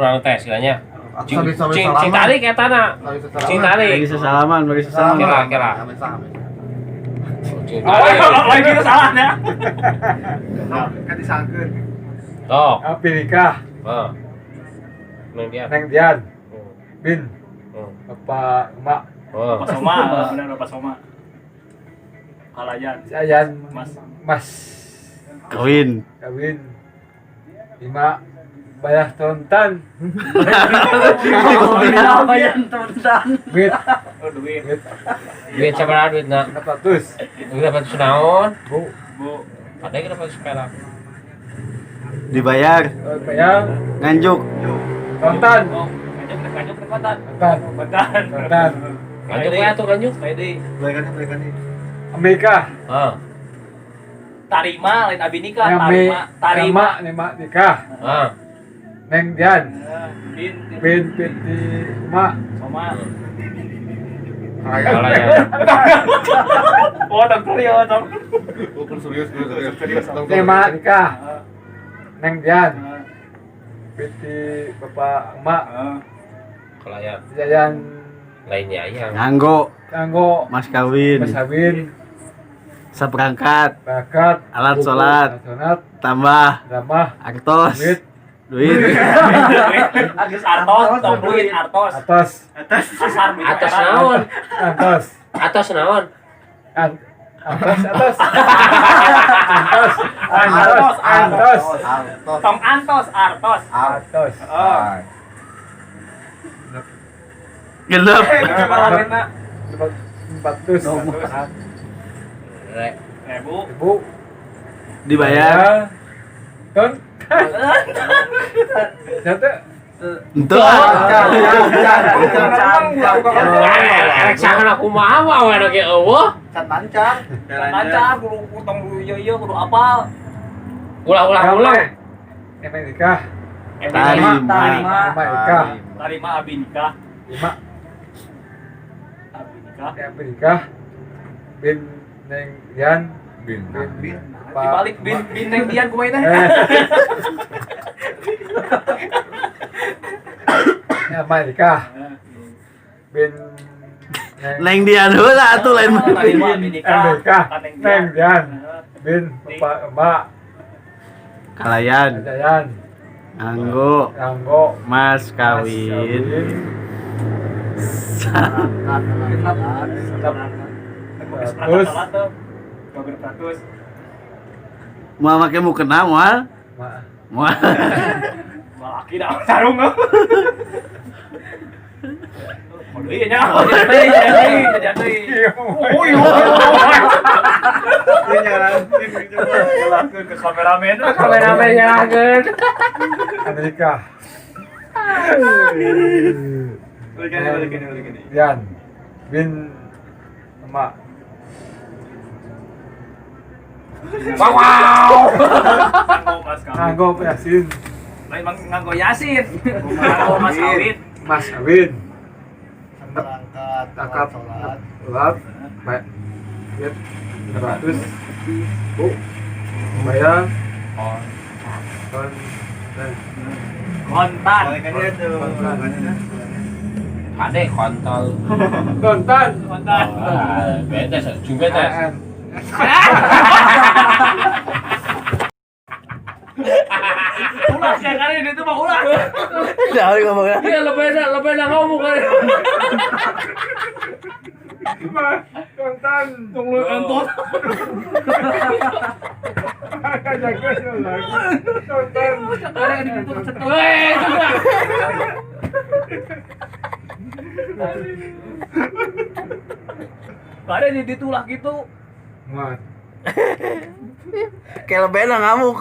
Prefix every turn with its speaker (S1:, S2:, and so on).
S1: Urang teh silanya. Cing
S2: Sambil
S1: cing cing
S2: salaman.
S1: tarik eta na. Cing tarik.
S3: Bagi sesalaman, bagi sesalaman.
S1: Kira kira.
S2: Sambil.
S1: Cing
S4: Oh,
S1: tarik.
S4: lagi itu salah ya.
S2: Kan disangkeun.
S1: Tok.
S5: Abi nikah.
S1: Heeh. Neng dia.
S5: Neng Dian. Bin.
S1: Hmm.
S5: Bapak Emak.
S1: Heeh.
S4: Bapak Soma, benar Bapak Soma. Kalayan.
S5: Sayan
S4: Mas.
S5: Mas
S3: Kawin.
S5: kawin. Lima bayar tonton.
S6: Bayar tonton.
S5: Duit.
S4: Oh, duit.
S5: Duit
S1: Duit sabaraha duitna?
S5: 400.
S1: Duit dapat naon?
S5: Bu.
S4: Bu.
S1: Ada yang dapat sepeda.
S3: Dibayar.
S5: Bayar
S3: Nganjuk.
S5: tonton.
S4: Oh, nganjuk nganjuk ke kontan.
S5: Tonton.
S4: Kontan.
S5: Tonton.
S1: Nganjuk we atuh nganjuk.
S4: Pede.
S2: Balikannya.
S5: Amerika.
S1: Heeh.
S4: Tarima lain abi nikah,
S5: Nyame
S4: tarima, tarima.
S5: Nema nikah.
S1: Heeh.
S5: Neng Dian.
S4: Bin
S5: Bin bin di Emak.
S4: Soma.
S1: Kalayan.
S4: Oh, dokter ya, dok.
S2: Oh, serius, serius.
S5: Nema nikah. Neng Dian. Binti Bapak Emak.
S1: Kalayan.
S5: Jayan
S1: Lainnya yang
S3: Nganggo
S5: Kanggo
S3: mas kawin.
S5: Mas Awin
S3: Seperangkat
S5: bakat
S3: alat
S5: buku,
S3: sholat.
S5: alat sholat
S3: Tambah
S5: tambah
S3: artos.
S5: duit
S3: Duit.
S4: Agus artos, tong duit artos.
S5: atas
S4: Kasar duit
S1: atas
S4: era.
S1: naon?
S5: atas
S1: Atas naon?
S5: Atas atas atas atas atas
S2: Artos.
S4: Tong antos artos.
S5: atas
S4: Oh.
S3: Genep.
S5: 400
S1: Rek.
S4: Ribu.
S5: ibu
S3: Dibayar.
S5: ton satu
S3: Entuh.
S1: Erek saha kumaha wae we ge eueuh.
S2: Can lancar.
S4: Lancar kudu tong ieu ieu kudu apal.
S1: Ulah ulah ulah.
S5: Emang nikah
S3: Tarima.
S4: Tarima.
S5: Emang nikah
S4: Tarima abi nikah.
S5: lima
S4: Abi nikah.
S5: yang nikah bin Neng Dian
S2: Bin.
S5: bin
S4: Dibalik bin bin neng Dian kumaha teh?
S5: Emang nikah bin
S3: Neng Dian heula atuh lain mah.
S4: Tarima abi nikah.
S5: nikah
S4: Ka Neng
S5: Neng Dian bin Bapak Emak
S3: Kalayan.
S5: Jayan
S3: Nganggo
S5: Anggo
S3: mas kawin.
S5: Terus.
S4: Terus.
S3: Moal make mukena moal.
S5: Ma
S3: Moal.
S4: Laki dah sarung. Oh iya nya, jadi jadi jadi. Oh iya. Nyalakeun ke kameramen.
S1: Kameramen nyalakeun.
S5: Amerika
S4: Balikan balikan balikan.
S5: Dian bin Emak
S1: Wow. Wow.
S4: Nganggo mas kawin.
S5: Anggo Yasin
S4: Lain nganggo Yasin. Nganggo mas kawin.
S5: Mas Awin
S2: Berangkat.
S5: Akad
S2: sholat.
S5: sholat baik duit 100 bu bayar kon
S4: Kontan.
S2: Balikannya tuh.
S1: Kade kontol.
S5: kontan
S4: Kontan.
S1: Ah, betes, jeung betes.
S4: Ulah sih kali itu mah ulah.
S3: Dah ngomongna.
S1: Iya, lebih enak ngomong kan.
S5: kontan
S4: Tunggu entot.
S5: kontan
S4: Ada di pintu kecetuk.
S1: Weh, itu enggak.
S4: Ada di ditulah gitu.
S5: Muat
S3: Kayak lebih enak ngamuk.